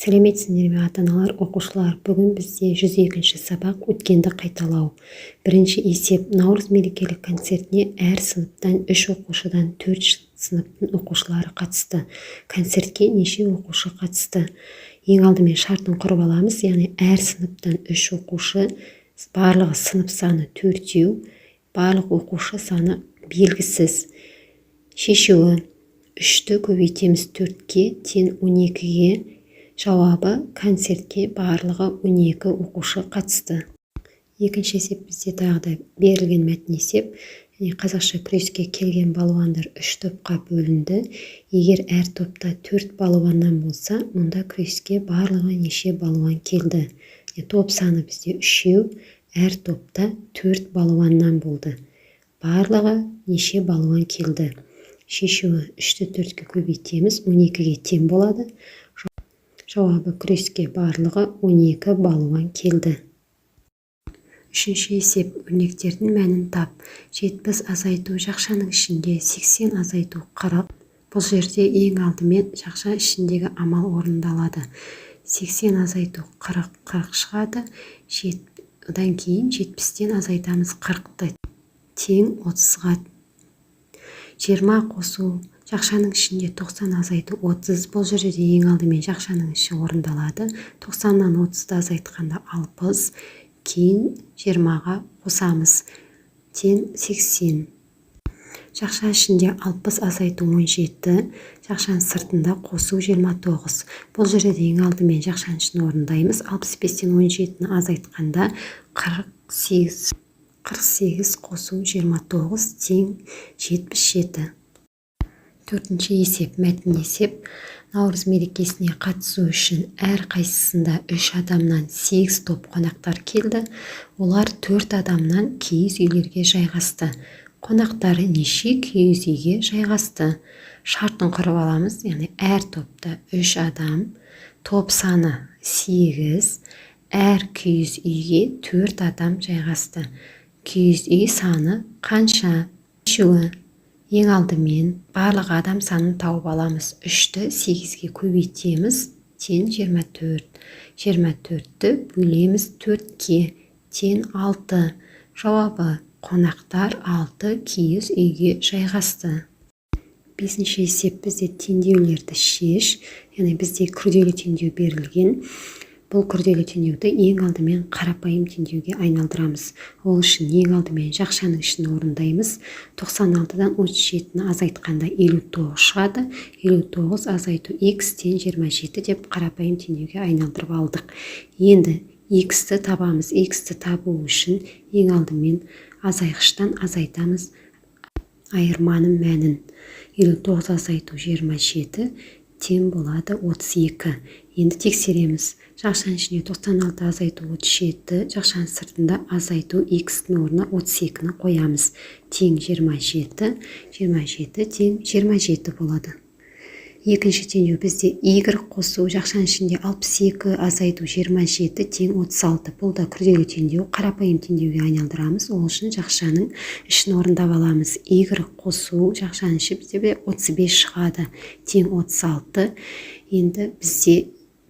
Сәлеметсіңдер ме, ата-аналар, оқушылар! Бүгін бізде 102-ші сабақ, «Өткенді қайталау». Бірінші есеп. Наурыз мерекелік концертіне әр сыныптан үш оқушыдан төрт сыныптың оқушылары қатысты. Концертке неше оқушы қатысты? Ең алдымен шартын құрып аламыз, яғни әр сыныптан үш оқушы, барлығы сынып саны төртеу, барлық оқушы саны белгісіз. Шешуі: үшті көбейтеміз төртке, тең 12-ге. Жауабы: концертке барлығы 12 оқушы қатысты. Екінші есеп бізде тағы да берілген мәтін есеп, яғни қазақша күреске келген балуандар үш топқа бөлінді. Егер әр топта төрт балуаннан болса, мұнда күреске барлығы неше балуан келді? Топ саны бізде үшеу, әр топта төрт балуаннан болды. Барлығы неше балуан келді? Шешуі: үшті төртке көбейтеміз, 12-ге тең болады. Жауабы: күреске барлығы 12 балуан келді. Үшінші есеп. Өрнектердің мәнін тап. 70 азайту жақшаның ішінде 80 азайту 40. Бұл жерде ең алдымен жақша ішіндегі амал орындалады. 80 азайту 40, 40 шығады. Одан кейін 70-тен азайтамыз 40-ты, тең 30-ға. 20 қосу жақшаның ішінде 90 азайту 30. Бұл жерде де ең алдымен жақшаның іші орындалады. 90-нан 30-ды азайтқанда 60, кейін 20-ға қосамыз, тең 80. Жақша ішінде 60 азайту 17, жақшаның сыртында қосу 29. Бұл жерде де ең алдымен жақшаның ішін орындаймыз. 65-тен 17-ні азайтқанда 48. 48 қосу 29 тең 77. Төртінші есеп, мәтін есеп. Наурыз мерекесіне қатысу үшін әр қайсысында үш адамнан сегіз топ қонақтар келді. Олар төрт адамнан киіз үйлерге жайғасты. Қонақтар неше киіз үйге жайғасты? Шартын құрып аламыз, яғни әр топта үш адам, топ саны сегіз, әр киіз үйге төрт адам жайғасты. Киіз үй саны қанша? Шешуі: ең алдымен барлық адам санын тауып аламыз. Үшті сегізге көбейтеміз, тең 24. 24-ті бөлеміз төртке, тең алты. Жауабы: қонақтар алты киіз үйге жайғасты. Бесінші есеп бізде теңдеулерді шеш, яғни бізде күрделі теңдеу берілген. Бұл күрделі теңдеуді ең алдымен қарапайым теңдеуге айналдырамыз. Ол үшін ең алдымен жақшаның ішін орындаймыз. 96-дан 37-ні азайтқанда 59 шығады. 59 азайту х тең 27 деп қарапайым теңдеуге айналдырып алдық. Енді х-ті табамыз. Х-ті табу үшін ең алдымен азайғыштан азайтамыз айырманың мәнін. 59 азайту 27 тең болады 32. Енді тексереміз. Жақшаның ішінде 96 азайту 37, жақшаның сыртында азайту х-тің орнына 32-ні қоямыз, тең 27. 27 тең 27 болады. Екінші теңдеу бізде y қосу жақшаның ішінде 62 азайту 27 тең 36. Бұл да күрделі теңдеу, қарапайым теңдеуге айналдырамыз. Ол үшін жақшаның ішін орындап аламыз. Y қосу жақшаның іші бізде 35 шығады, тең 36. Енді бізде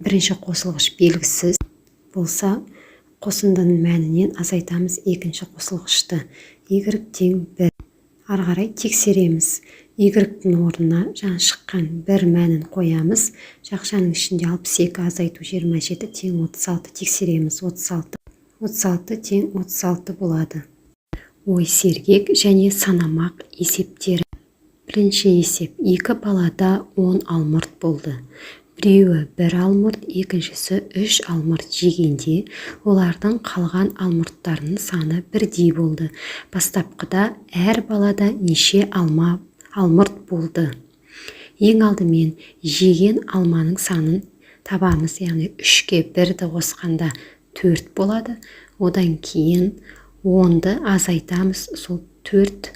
бірінші қосылғыш белгісіз болса, қосындының мәнінен азайтамыз екінші қосылғышты. Y тең 1. Ары қарай тексереміз. Y-тің орнына жаңа шыққан бір мәнін қоямыз. Жақшаның ішінде 62 азайту 27 тең 36. Тексереміз. 36, 36 тең 36 болады. Ой сергек және санамақ есептері. Бірінші есеп. Екі балада 10 алмұрт болды. Біреуі бір алмұрт, екіншісі үш алмұрт жегенде, олардың қалған алмұрттарының саны бірдей болды. Бастапқыда әр балада неше алма алмұрт болды? Ең алдымен жеген алманың санын табамыз, яғни үшке бірді қосқанда төрт болады. Одан кейін 10-ды азайтамыз сол төрт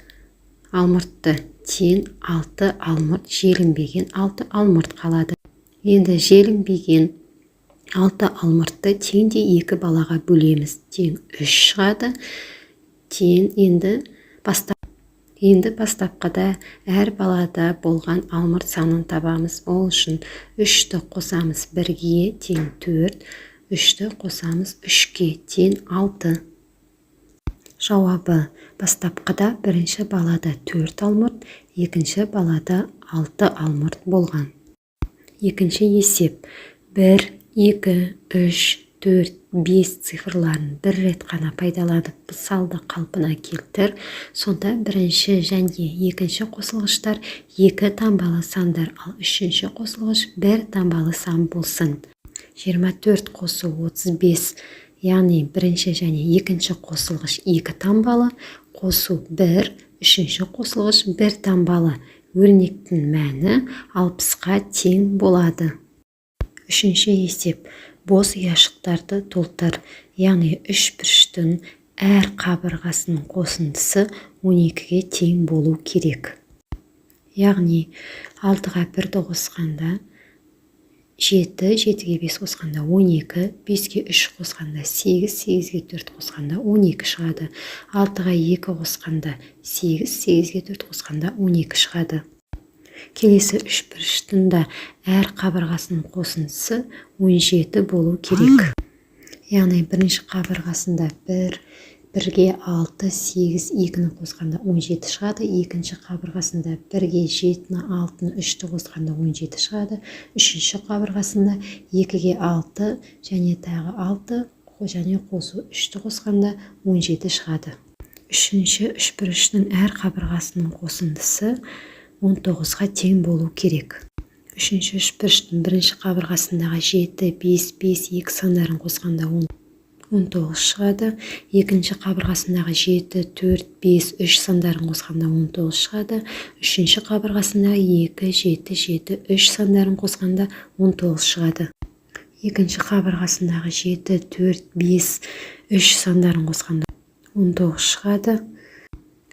алмұртты, тең алты алмұрт, желінбеген алты алмұрт қалады. Енді желінбеген алты алмұртты теңдей екі балаға бөлеміз, тең үш шығады. Тең енді Енді бастапқыда әр балада болған алмұрт санын табамыз. Ол үшін үшті қосамыз бірге, тең төрт, үшті қосамыз үшке, тең алты. Жауабы: бастапқыда бірінші балада төрт алмұрт, екінші балада алты алмұрт болған. Екінші есеп. Бір, екі, үш, төрт, бес цифрларын бір рет қана пайдаланып, мысалды қалпына келтір. Сонда бірінші және екінші қосылғыштар екі таңбалы сандар, ал үшінші қосылғыш бір таңбалы сан болсын. 24 қосу 35, яғни бірінші және екінші қосылғыш екі таңбалы, қосу бір, үшінші қосылғыш бір таңбалы. Өрнектің мәні 60-қа тең болады. Үшінші есеп. Бос ұяшықтарды толтыр, яғни үш бұрыштың әр қабырғасының қосындысы 12-ге тең болу керек. Яғни алтыға бірді қосқанда жеті, жетіге бес қосқанда 12, беске үш қосқанда сегіз, сегізге төрт қосқанда 12 шығады. Алтыға екі қосқанда сегіз, сегізге төрт қосқанда 12 шығады. Келесі үш бұрыштың да әр қабырғасының қосындысы 17 болу керек. Яғни бірінші қабырғасында бір, бірге алты, сегіз, екіні қосқанда 17 шығады. Екінші қабырғасында бірге жетіні, алтыны, үшті қосқанда 17 шығады. Үшінші қабырғасында екіге алты және тағы алты және қосу үшті қосқанда 17 шығады. Үшінші үшбұрыштың әр қабырғасының қосындысы 19-ға тең болу керек. Үшінші үшбұрыштың бірінші қабырғасындағы жеті, бес, бес, екі сандарын қосқанда 19 шығады. Екінші қабырғасындағы жеті, төрт, бес, үш сандарын қосқанда 19 шығады. Үшінші қабырғасындағы екі, жеті, жеті, үш сандарын қосқанда 19 шығады. Екінші қабырғасындағы жеті, төрт, бес, үш сандарын қосқанда 19 шығады.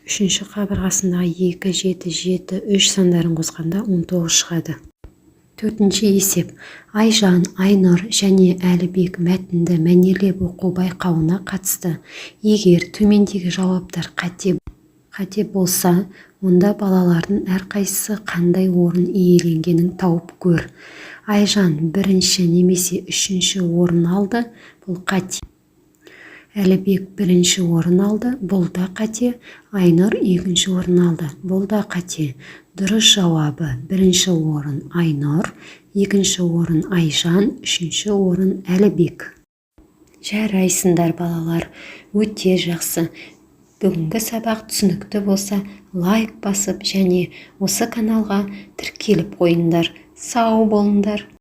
Үшінші қабырғасындағы екі, жеті, жеті, үш сандарын қосқанда 19 шығады. Төртінші есеп. Айжан, Айнұр және Әлібек мәтінді мәнерлеп оқу байқауына қатысты. Егер төмендегі жауаптар қате болса, онда балалардың әрқайсысы қандай орын иеленгенін тауып көр. Айжан бірінші немесе үшінші орын алды, бұл қате. Әлібек бірінші орын алды, бұл да қате. Айнұр екінші орын алды, бұл да қате. Дұрыс жауабы: бірінші орын Айнұр, екінші орын Айжан, үшінші орын Әлібек. Жарайсыңдар, балалар, өте жақсы. Бүгінгі сабақ түсінікті болса, лайк басып және осы каналға тіркеліп қойыңдар. Сау болыңдар.